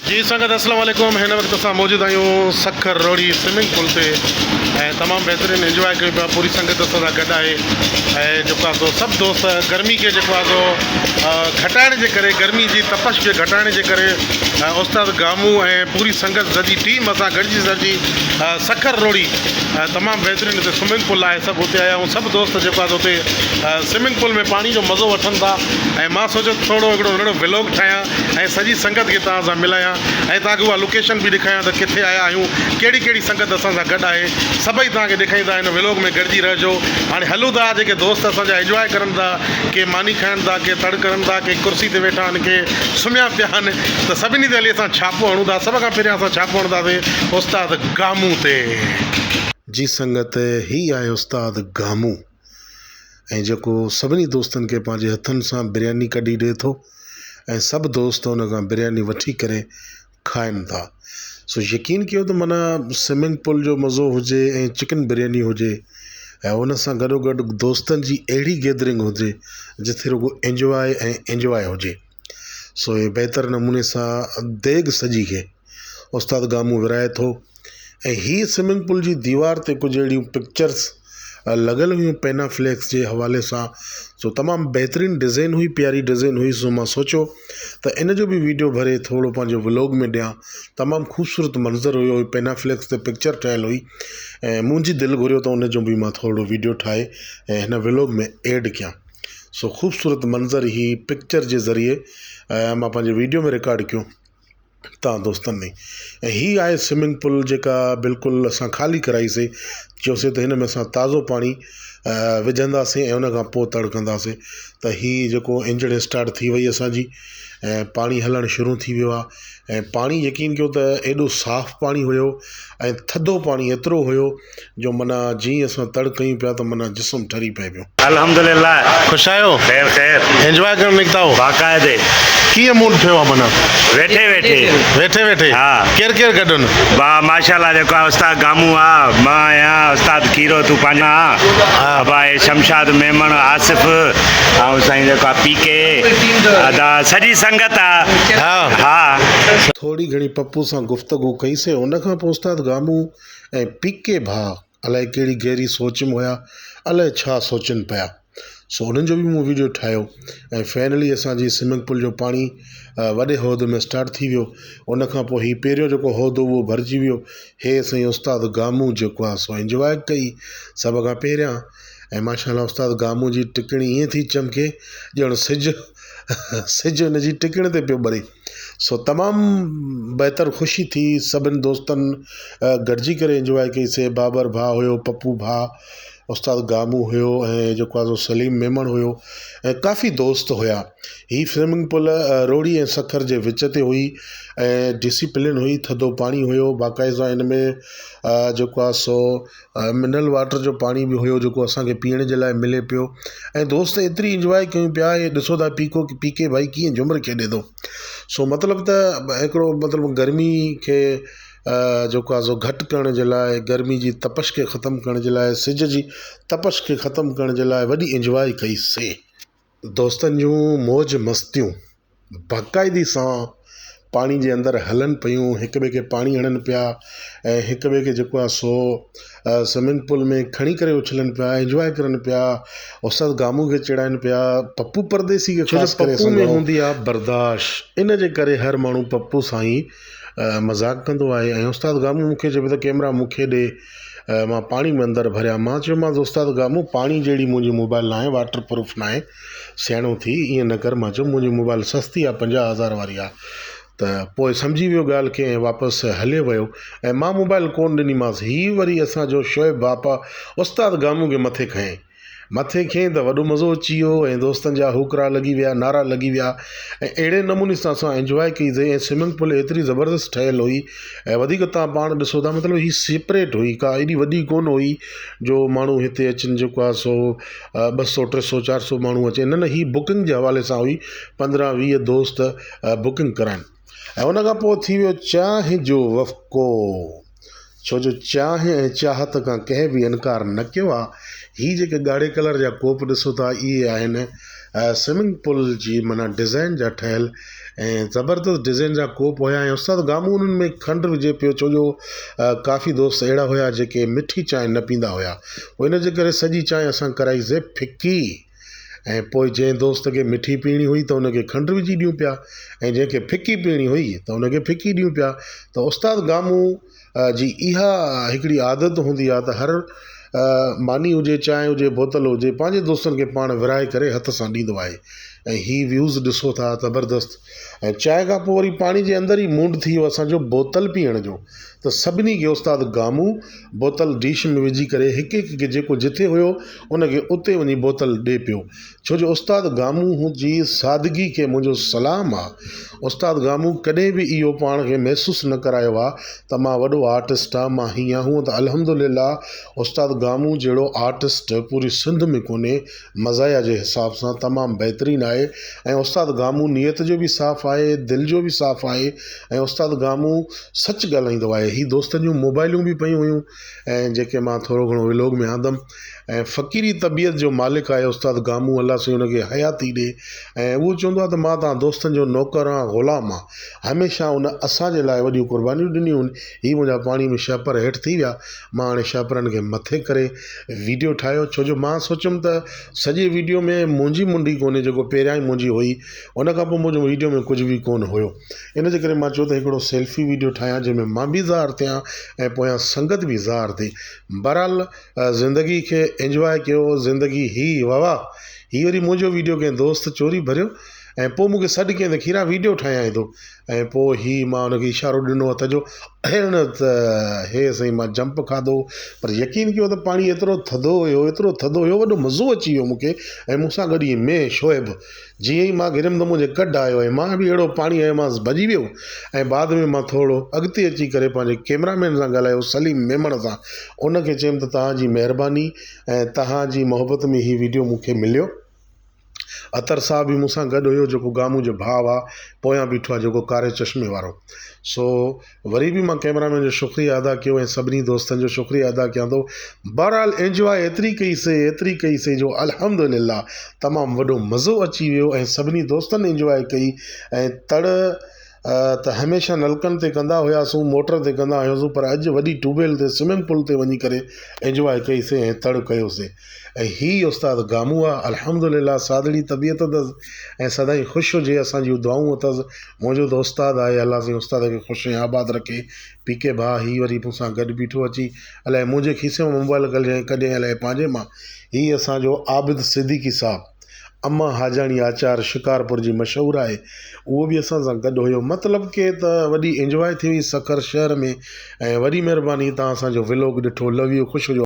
جي سنگت اسلام عليڪم هن وقت اسان موجود آهيون سکر روهڙي سوئمنگ پول تي ۽ تمام بهترين انجواء ڪيون پيا پوري سنگت اسان سان گڏ آهي ۽ جيڪو آهي سو سڀ دوست گرمي کي جيڪو آهي سو گهٽائڻ جي ڪري گرمي جي تپش کي گهٽائڻ جي ڪري استاد گامو ۽ پوري سنگت سڄي ٽيم اسان گڏجي سڏجي سکر روهڙي تمام بهترين هتي سوئمنگ پول آهي سڀ اتي آيا آهيون سڀ دوست جيڪو آهي سو اتي سوئمنگ پول ۾ پاڻي جو مزو وٺن ٿا ۽ مان سوچيو ٿورو هڪڙو ننڍڙو ولاگ ٺاهيان ۽ سڄي سنگت کي توهان سان ملايان ۽ توهان کي اها لوڪيشن به ڏيکاريان ته ڪٿي آيا آهيون ڪهڙي ڪهڙي سنگت اسان سان گڏ آهي سڀئي توهان کي ڏيکاريندا هن ولاگ ۾ گڏجي رهجو هاڻي هلون ٿا جيڪي دوست اسان جا انجواء ڪرن ٿا ڪي ماني کائن ٿا ڪي تڙ ڪرن ٿا ڪي ڪرسي تي ويٺا آهن ڪي سمهيا پيا آهن ته سڀني تي هلي اسان ڇاپو هڻون ٿا سڀ کان پهريان اسان ڇاپو هڻنداسين استاد گامون تي. جي سنگت هي آهي استاد گامون. ۽ جيڪو سڀني دوستن کي پنهنجي هٿن سان برياني ڪڍي ڏئي ٿو ۽ سڀ دوست ان کان برياني وٺي ڪري کائن ٿا سو يقين ڪيو ته معنيٰ سوئمنگ پول جو مزو هجي ۽ چڪن برياني هجي ۽ ان سان گڏو گڏ دوستن جي اهڙي گيدرنگ هجي جتي رڳو انجواء ۽ انجواء هجي سو هي بهتر نموني سان ديڳ سڄي کي استاد گامون ورهائي ٿو ۽ هي سوئمنگ پول جي ديوار تي ڪجهه اهڙيون پڪچرس لڳل هيون پينافليڪس جي حوالي سان سو تمام بهترين ڊزائن هئي پياري ڊزائن هئي سو مان سوچيو ته ان جو به ويڊيو ڀري ٿورو پنهنجو ولاگ ۾ ڏيان تمام خوبصورت منظر هيو پينافليڪس تي پڪچر ٺهيل هئي ۽ منهنجي دل گهريو ته ان جو به مان ٿورو ويڊيو ٺاهي ۽ هن ولاگ ۾ ايڊ ڪيان سو خوبصورت منظر هي پڪچر جي ذريعي مان پنهنجي ويڊيو ۾ رڪارڊ ڪيو تان دوستن ۾ ۽ هي آهي سوئمنگ پول جيڪا بلڪل اسان خالي ڪرائي سي چيوسي ته هن ۾ اسان تازو پاڻي وجهنداسين ۽ ان کان پوءِ تڙ ڪنداسين ته هي جيڪو انجڻ اسٽارٽ ٿي وئي اسانجي ۽ پاڻي هلڻ شروع ٿي ويو آهي ۽ پاڻي يقين ڪيو ته ايڏو صاف پاڻي هيو ۽ ٿڌو پاڻي ايترو هيو جو معنيٰ جيئن اسان تڙ ڪيون پيا ته معنيٰ جسم ٺري پئي پيو. الحمدلله خوش آهيو؟ خير خير. انجواء ڪرڻ نڪتا آهيو؟ باقاعدي. ڪيئن موڊ ٺهيو آهي معنيٰ؟ ويٺي ويٺي. ويٺي ويٺي؟ ها. ڪير ڪير گڏ هن؟ با ماشاءالله جيڪو آهي استاد گامون آ مان آهيان استاد کيرو تون پنهنجا آ ها. ابا هي شمشاد ميمڻ آصف ۽ سائين جيڪو آ پي ڪي ادا سڄي سنگت آ ها. ها. ٿوري گهڻي پپو سان گفتگو ڪئي سي ان کان پوء استاد گامون ۽ پي ڪي ڀاء الائي ڪهڙي گهري سوچ ۾ هيا الائي ڇا سوچن پيا سو انهن جو به مون ويڊيو ٺاهيو ۽ فائنلي اسانجي سوئمنگ پول جو پاڻي وڏي حوض ۾ اسٽارٽ ٿي ويو ان کان پوء هي پهريون جيڪو حوض هو اهو ڀرجي ويو هي سائين استاد گامون جيڪو آهي سو انجواء ڪئي سڀ کان پهريان ۽ ماشاء الله استاد گامون جي ٽڪڻي ائين ٿي چمڪي ڄڻ سج سج ان جي ٽڪڻ تي پيو ٻري سو تمام بهتر خوشي ٿي سڀني دوستن گڏجي ڪري انجواء ڪئي سي بابر ڀاء هيو پپو ڀاء استاد گامون هيو ۽ جيڪو آهي سو سليم ميمڻ هيو ۽ ڪافي دوست هيا هي سوئمنگ پول روهڙي ۽ سکر جي وچ تي هئي ۽ ڊسيپلين هئي ٿڌو پاڻي هيو باقاعده ان ۾ جيڪو آهي سو منرل واٽر جو پاڻي به هيو جيڪو اسان کي پيئڻ جي لاء ملي پيو ۽ دوست ايتري انجواء ڪيون پيا هي ڏسو ٿا پيڪو پي ڪي ڀائي ڪيئن جهمر کيڏي ٿو سو مطلب ته هڪڙو مطلب گرمي کي جيڪو آهي سو گهٽ ڪرڻ جي لاء گرمي جي تپش کي ختم ڪرڻ جي لاء سج جي تپش کي ختم ڪرڻ جي لاء وڏي انجواء ڪئي سي. دوستن جون موج مستيون باقاعدي سان پاڻي جي اندر هلن پيون هڪ ٻئي کي پاڻي هڻن پيا ۽ هڪ ٻئي کي جيڪو آهي سو سوئمنگ پول ۾ کڻي ڪري اڇلن پيا انجواء ڪرن پيا استاد گامون کي چيڙائن پيا پپو پرديسي کي خاص ڪري پپو ۾ هوندي آهي برداشت ان جي ڪري هر ماڻهو پپو سان ئي مذاق ڪندو آهي ۽ استاد گامون مون کي چئي پيو ته ڪيمرا مون کي ڏي مان پاڻي ۾ اندر ڀريان مان چيومانس استاد گامون پاڻي جهڙي منهنجي موبائل ناهي واٽر پروف ناهي سياڻو ٿي ائين نه ڪر مان چيو منهنجي موبائل سستي آهي پنجاهه هزار واري آهي ته پوء سمجهي ويو ڳالهه کي ۽ واپس هليو ويو ۽ مان موبائل ڪونه ڏنيمانس هي وري اسانجو شعيب باپا استاد گامون کي مٿي کنيائين مٿي کنئين ته وڏو مزو اچي ويو ۽ دوستن جا هوڪرا لڳي ويا نعرا لڳي ويا ۽ اهڙي نموني سان اسان انجواء ڪئي سي ۽ سوئمنگ پول ايتري زبردست ٺهيل هئي ۽ وڌيڪ توهان پاڻ ڏسو ٿا مطلب هي سيپريٽ هئي ڪا ايڏي وڏي ڪونه هئي جو ماڻهو هتي اچن جيڪو آهي سو ٻه سو ٽي سو چار سو ماڻهو اچي نه نه هي بڪنگ جي حوالي سان هئي پندرهن ويهه دوست بڪنگ ڪرائن ۽ ان کان پوء ٿي ويو چانهه جو وفقو ڇو جو چانهه ۽ چاهت کان ڪنهن به انڪار نه ڪيو آ. هي جيڪي ڳاڙهي ڪلر جا ڪوپ ڏسو ٿا اهي آهن سوئمنگ پول جي معنيٰ ڊزائين جا ٺهيل ۽ زبردست ڊزائن جا ڪوپ هيا ۽ استاد گامون انهن ۾ کنڊ وجهي پيو ڇو جو ڪافي دوست اهڙا هيا جيڪي مٺي چانهه نه پيئندا هيا ان جي ڪري سڄي چانهه اسان ڪرائي سي ڦڪي ۽ پوء جنهن دوست کي مٺي پيئڻي هئي ته ان کي کنڊ وجهي ڏيون پيا ۽ جنهن کي ڦڪي پيئڻي هئي ته ان کي ڦڪي ڏيون پيا ته استاد گامون جي اها هڪڙي عادت هوندي آهي ته هر ماني هجي چانهه هجي بوتل هجي پنهنجي دوستن کي پاڻ ورهائي ڪري هٿ سان ڏيندو آهي ۽ هي ويوز ڏسو ٿا زبردست ۽ چانهه کان پوء وري پاڻي جي اندر ئي موڊ ٿي ويو اسانجو بوتل پيئڻ جو ته سڀني کي استاد گامون بوتل ڊش ۾ وجهي ڪري هڪ هڪ کي جيڪو جٿي هيو ان کي اتي وڃي بوتل ڏي پيو ڇو جو استاد گامون جي سادگي کي منهنجو سلام آ استاد گامون ڪڏهن به اهو پاڻ کي محسوس نه ڪرايو آ ته مان وڏو آرٽسٽ آ مان هيئن آ هونء ته الحمد لله استاد گامون جهڙو آرٽسٽ پوري سنڌ ۾ ڪونهي مزاحيه جي حساب سان تمام بهترين آهي ۽ استاد گامون نيت جو به صاف آهي دل جو به صاف آهي ۽ استاد گامون سچ ڳالهائيندو آهي هي دوستن جون موبائلون به پيون هيون ۽ جيڪي مان ٿورو گهڻو ولاگ ۾ آندم ۽ فقيري طبيعت جو مالڪ آهي استاد گامون الله سائين ان کي حياتي ڏي ۽ اهو چوندو آهي ته مان توهان دوستن جو نوڪر آهيان غلام آهيان هميشه ان اسان جي لاء وڏيون قربانيون ڏنيون آهن هي منهنجا پاڻي ۾ شهپر هيٺ ٿي ويا مان هاڻي شهپرن کي مٿي ڪري ويڊيو ٺاهيو ڇو جو مان سوچيم ته سڄي ويڊيو ۾ منهنجي منڍي ڪونهي جيڪو پهريان ئي منهنجي هئي ان کان پوء منهنجو ويڊيو ۾ ڪجهه به ڪونه هيو ان جي ڪري مان چيو ته هڪڙو سيلفي ويڊيو ٺاهيان جنهن ۾ مان به ظاهر ٿيان ۽ پويان سنگت به ظاهر ٿئي بهرحال زندگي کي انجواء ڪيو زندگي هي واه واه هي وري منهنجو ويڊيو ڪنهن دوست چوري ڀريو ۽ پوء مونکي سڏ ڪيائين ته کيرا ويڊيو ٺاهيان ٿو ۽ پوء هي مان ان کي اشارو ڏنو هٿ جو اهڙو ته هي سائين مان جمپ کاڌو پر يقين ڪيو ته پاڻي ايترو ٿڌو هيو ايترو ٿڌو هيو وڏو مزو اچي ويو مونکي ۽ مون سان گڏ هي مين شعيب جيئن ئي مان گريم ته منهنجي ڪڍ آيو ۽ مان به اهڙو پاڻي آيومانس ڀڄي ويو ۽ بعد ۾ مان ٿورو اڳتي اچي ڪري پنهنجي ڪئميرا مين سان ڳالهايو سليم ميمڻ سان ان کي چيم ته توهان جي مهرباني ۽ توهان جي محبت ۾ هي ويڊيو مون کي مليو عطر صاحب به مون سان گڏ هيو جيڪو گامون جو ڀاء آ پويان بيٺو آ جيڪو ڪاري چشمي وارو سو وري به مان ڪئميرا مين جو شڪريه ادا ڪيو ۽ سڀني دوستن جو شڪريه ادا ڪيان ٿو بهرحال انجواء ايتري ڪئي سي ايتري ڪئي سي جو الحمد لله تمام وڏو مزو اچي ويو ۽ سڀني دوستن انجواء ڪئي ۽ تڙ ته هميشه نلڪن تي ڪندا هياسون موٽر تي ڪندا هياسون پر اڄ وڏي ٽيوب ويل تي سوئمنگ پول تي وڃي ڪري انجواء ڪئي سي ۽ تڙ ڪيو سي ۽ هي استاد گامون آ الحمد لله سادڙي طبيعت اٿس ۽ سدائين خوش هجي اسان جون دعائون اٿس منهنجو ته استاد آهي الله سائين استاد کي خوش ۽ آباد رکي پي ڪي ڀاء هي وري مون سان گڏ بيٺو اچي الائي منهنجي کيسي مان موبائل ڪڍيائين ڪڏهن الائي پنهنجي مان هي اسان جو عابد صديقي صاحب امان حاجاڻي آچار شڪارپور جي مشهور آهي اهو به اسان سان گڏ هيو مطلب ڪي ته وڏي انجواء ٿي وئي سکر شهر ۾ ۽ وڏي مهرباني توهان اسان جو ولاگ ڏٺو لو يو خوش هجو.